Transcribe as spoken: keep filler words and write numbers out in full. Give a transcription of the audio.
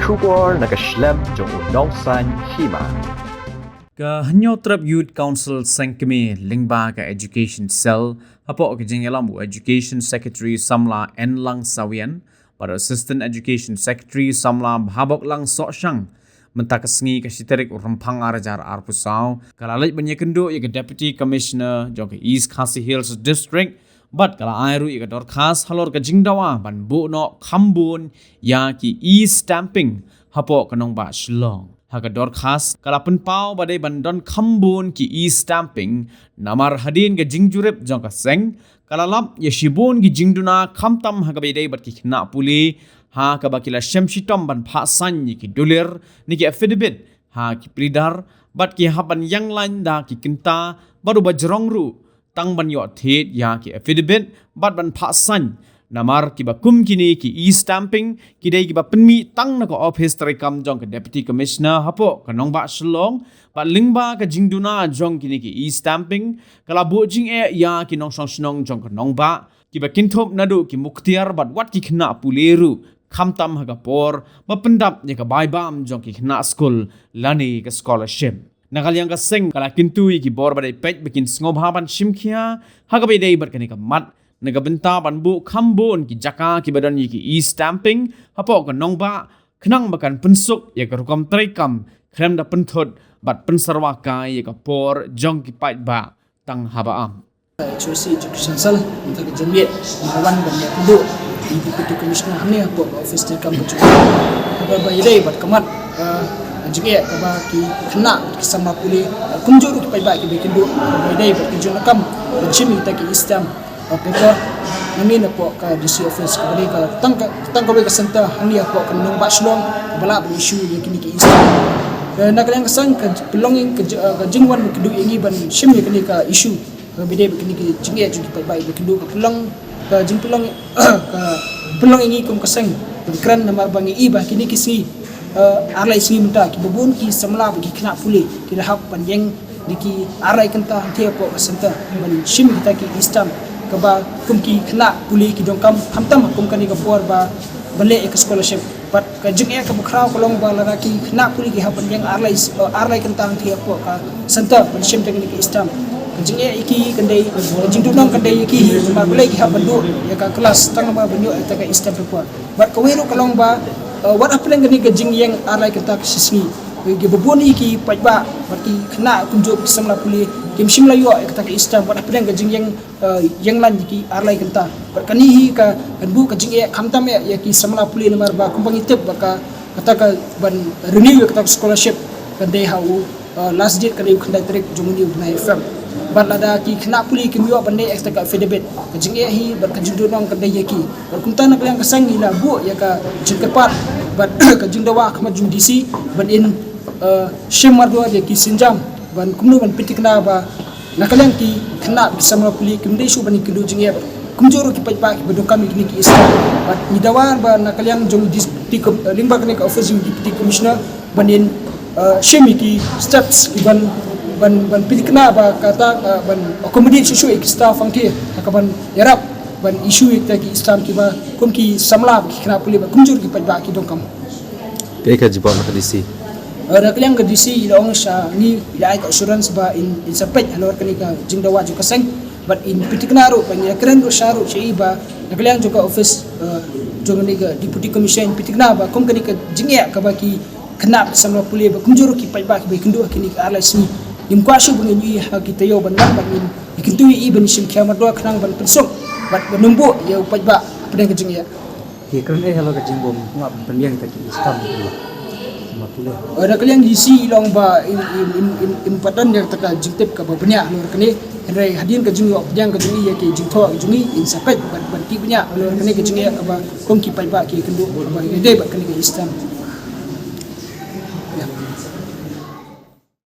Khubor na ka shlem jong u Nongsaiñ Hima. Ka Hynñiewtrep Youth Council Seng Kmie lyngba ka Education Cell hapoh ka jingïalam u Education Secretary samla Enlang Sawian bad Assistant Education Secretary samla Bhaboklang Sohshang mynta ka sngi ka shi tarik u Rymphang ar hajar arphew saw ka la leit ban ïakynduh ïa ka Deputy Commissioner jong ka East Khasi Hills District bad ka la ai ruh ïa ka dorkhas halor ka jingdawa ban buh noh kham bun ïa ki e-stamping hapoh ka nongbah Shillong. Ha ka dorkhas ka la pynpaw ba dei ban don kham bun ki e-stamping namar hadien ka jingjurip jong ka seng ka la lap ïa shibun ki jingduna khamtam ha kaba ïadei bad ki khynnah pule ha kaba ki la shem shitom ban phah saiñ ïa ki dulir ne ki affidavit ha ki pridar bad ki hap ban ïanglain da ki kynta bad uba jrong ruh tang ban ïoh thied ïa ki affidavit bad ban phah saiñ. Namar kiba kum kine ki e-stamping ki dei kiba pynmih tang na ka ophis treikam jong ka Deputy Commissioner hapoh ka nongbah Shillong bad lyngba ka jingduna jong kine ki e-stamping ka la buh jingeh ïa ki nongshong shnong jong ka nongbah kiba kynthup naduh ki muktiar bad wat ki khynnah pule ruh khamtam ha ka por ba pyndap ïa ka bai bam jong ki khynnah skul lane ka scholarship. Na ka liang ka seng ka la kyntu ïa ki bor ba dei peit ba kin sngewbha ban shim khia ha kaba ïadei bad kane ka mat na ka bynta ban buh kham bun ki jaka kiba don ïa ki e-stamping hapoh ka nongbah khnang ba kan pynsuk ïa ka rukom treikam khlem da pynthut bad pynsyrwa kai ïa ka por jong ki paidbah tang haba am. H O C Education Cell mynta ka janmiet nga wan ban ïakynduh ïa u Deputy Commissioner hangne hapoh ka office treikam ka jong u. Kaba ba ïadei bad ka mat, eh, ka jingeh kaba ki khynnah ki samla pule, eh, kumjuh ruh ki paidbah kiba ïakynduh kaba ïadei bad ka jingdonkam ban shim ïa kita ki e-stamp, eh, paper nangne napoh ka D C office kaba dei ka tang ka tang kawei ka centre hangne hapoh ka nongbah Shillong kaba lah ban issue ïa kine ki e-stamp. Eh, na ka liang ka seng ka pynlong ïa ka ji-, eh, ka jingwan kynduh ïa ngi ban shim ïa kane ka issue. Kaba ïadei bad kine ki jingeh jong ki paidbah kiba kynduh ka pynlong ka jingpynlong ka pynlong ïa ngi kum ka seng kaba kren namar ba ngi i ba kine ki sngi, eh, ar lai sngi mynta kiba bun ki samla bad ki khynnah pule ki la hap ban ïeng da ki ar lai kynta hangtei hapoh ka centre ban shim kita ki e-stamp kaba kum ki khynnah pule ki donkam khamtam ha kum kane ka por ba ban leh ïa ka scholarship. Bad ka jingeh kaba khraw ka long ba lada ki khynnah pule ki hap ban ïeng ar lai, eh, ar lai kynta hangtei hapoh ka centre ban shim ïa kine ki e-stamp, ka jingeh ïa ki kan dei, ka jingduhnong kan dei ïa ki hi namar balei ki hap ban duh ïa ka klas tang namar ban ïoh ïa kata ka e-stamp paper. Bad kawei ruh ka long ba, eh, wat hapdeng kane ka jingïeng ar lai kynta ka shi sngi, eh, kiba bun ïa ki paidbah bad ki khynnah kumjuh ki samla pule kim shym la ïoh ïa kata ka e-stamp wat hapdeng ka jingïeng, eh, ïeng lain ïa ki ar lai kynta. Bad kane hi ka kan buh ka jingeh khamtam eh ïa ki samla pule namar ba kumba ngi tip ba ka, kata ka ban renew ïa kata ka scholarship kan dei ha u, eh, last date kan dei u khyndai tarik jong une u bnai Feb. Bad lada ki khynnah pule kim ïoh ban leh ïa kata ka affidavit, ka jingeh hi bad ka jingduhnong kan dei ïa ki. Bad kumta na ka liang ka seng ngi la buh ïa ka jingkyrpad bad ka jingdawa ha khmat jong u D C ban in, eh, shim mardor ïa ki sienjam ban kumno ban pynthikna ba na ka liang ki khynnah ki samla pule kim dei shuh ban ïakynduh jingeh bad kumjuh ruh ki paidbah kiba donkam ïa kine ki e-stamp. Bad ngi dawa ba na ka liang jong u D C, eh, lyngba kane ka office jong u Deputy Commissioner ban in, eh, shim ïa ki steps ki ban, ban, ban pynthikna ba kata, eh, ban accommodate shuh shuh ïa ki staff hangtei ha ka ban ïarap ban issue ïa kita ki e-stamp kiba kum ki samla bad ki khynnah pule bad kumjuh ruh ki paidbah ki donkam. Kaei ka jubab na ka D C? Eh, na ka liang ka D C i la ong sha ngi, i la ai ka assurance ba in, in sa peit halor kane ka jingdawa jong ka seng bad in pynthikna ruh ba ngi la kren ruh sha ruh sha i ba na ka liang jong ka office, eh, jong kane ka Deputy Commissioner in pynthikna ba kum kane ka jingeh kaba ki khynnah ki samla pule bad kumjuh ruh ki paidbah kiba ïakynduh ha kine ki ar lai sngi, ngim kwah shuh ba ngin ïohi ha ki taïew ban wan bad ngin ïakynduh ïa i ban shim khia mardor khnang ban pynsuk bad ban nym buh ïa u paidbah hapdeng ka jingeh. Ki kren eh halor ka jingbym ngap pynbiang kita ki e-stamp ki ma pule. Eh, na ka liang D C i la ong ba im, im, im, im, im pat don ïa kata ka jingtip kaba bniah halor kane. Hynrei hadien ka jingïoh pdiang ka jong i ïa ki jingthoh ka jong i in sa peit bad, bad ki bniah halor kane ka jingeh kaba kum ki paidbah ki ïakynduh kaba ïadei bad kane ka e-stamp.